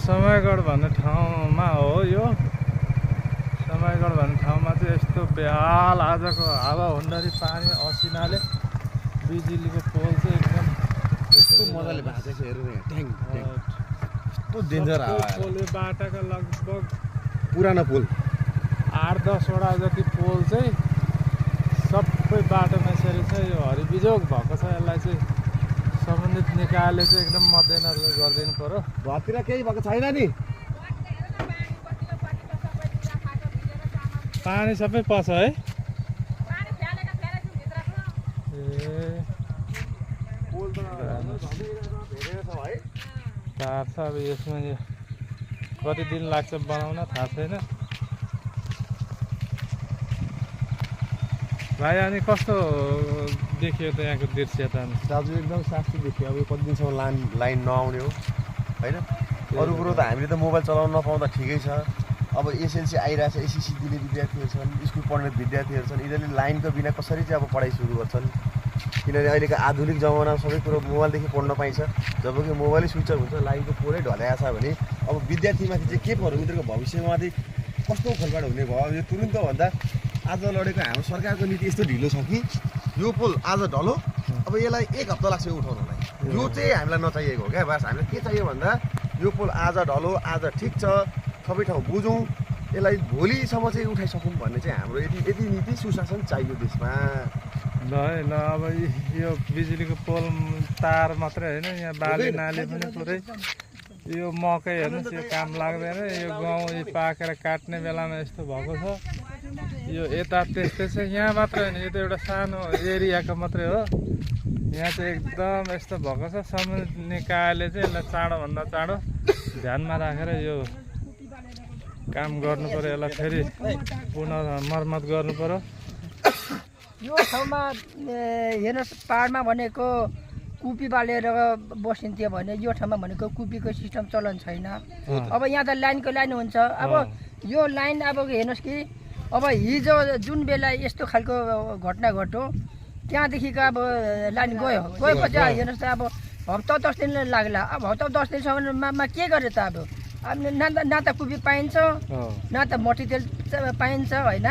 समयगढ भन्ने ठाउँमा हो यो। समयगढ भन्ने ठाउँमा चाहिँ यस्तो बेहाल आजको हावाहुन्डरी पानी असिनाले बिजुलीको पोल चाहिँ एकदम यस्तो मजाले भएको छ हेर्नु यहाँ ट्याङ ट्याङ यस्तो डेन्जर हावा पोल यो बाटाका लगभग पुरानो पुल 8-10 वटा जति पोल चाहिँ सबै बाटोमा यसरी चाहिँ यो हरिबिजोग भएको छ। यसलाई चाहिँ सम्बन्धित निकायले चाहिँ एकदम मध्यनजर गरिदिनु पर्यो। घरतिर केही भएको छैन नि पानी सबै पछ है। पोल त धेरै छ है तार छ अब यसमा यो कति दिन लाग्छ बनाउन थाहा छैन। भाइ अनि कस्तो देखियो त यहाँको दृश्य त? दाजु एकदम साँच्चै देखियो। अब यो कति दिनसम्म लाइन नआउने हो होइन। अरू कुरो त हामीले त मोबाइल चलाउन नपाउँदा ठिकै छ। अब एसएलसी आइरहेछ, एसएससी दिने विद्यार्थीहरू छन्, स्कुल पढ्ने विद्यार्थीहरू छन्, यिनीहरूले लाइनको बिना कसरी चाहिँ अब पढाइ सुरु गर्छन्? किनभने अहिलेको आधुनिक जमानामा सबै कुरो मोबाइलदेखि पढ्न पाइन्छ। जबकि मोबाइलै स्विच अफ हुन्छ, लाइनको पोलै ढल्याएको छ भने अब विद्यार्थीमाथि चाहिँ के पर्यो? उनीहरूको भविष्यमाथि कस्तो खेलबाड हुने भयो? यो तुरुन्तभन्दा आज लडेको हाम्रो सरकारको नीति यस्तो ढिलो छ कि यो पोल आज ढलो, अब यसलाई 1 हप्ता लाग्छ उठाउनलाई। यो चाहिँ हामीलाई नचाहिएको हो क्या। बस हामीलाई के चाहियो भन्दा यो पोल आज ढलो, आज ठिक छ, सबै ठाउँ बुझौँ, यसलाई भोलिसम्म चाहिँ उठाइसकौँ भन्ने चाहिँ हाम्रो यति नीति सुशासन चाहियो देशमा। ल है ल, अब यो बिजुलीको पोल तार मात्रै होइन, यहाँ बाली नाली पनि पुरै यो मकै हेर्नुहोस्, यो काम लाग्दैन। यो गहुँ पाकेर काट्ने बेलामा यस्तो भएको छ। यो यता त्यस्तै छ, यहाँ मात्रै होइन, यो त एउटा सानो एरियाको मात्रै हो। यहाँ चाहिँ एकदम यस्तो भएको छ। सम्बन्धित निकायले चाहिँ यसलाई चाँडोभन्दा चाँडो ध्यानमा राखेर यो काम गर्नु पर्यो। यसलाई फेरि पुनः मर्मत गर्नु पर्यो। यो ठाउँमा हेर्नुहोस्, पाहाडमा भनेको कुपी बालेर बसिन्थ्यो भने यो ठाउँमा भनेको कुपीको सिस्टम चलन छैन। अब यहाँ त लाइनको लाइन हुन्छ। अब यो लाइन अब हेर्नुहोस् कि अब हिजो जुन बेला यस्तो खालको घटना घट्यो त्यहाँदेखिको अब लाइन गएपछि हेर्नुहोस् त अब हप्ता 10 दिन लाग्ला। अब हप्ता 10 दिनसम्ममा के गरे त? अब न त कुपी पाइन्छ, न त मट्टितेल पाइन्छ होइन।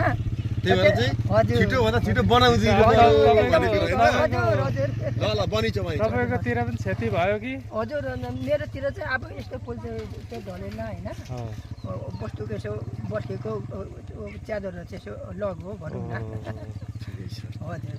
छिटो बनाउँछु। तपाईँकोतिर पनि क्षति भयो कि? हजुर, मेरोतिर चाहिँ अब यस्तो पुल चाहिँ ढलेन होइन। वस्तुको यसो बसेको च्यादरहरू चाहिँ यसो लग्यो भनौँ न। हजुर।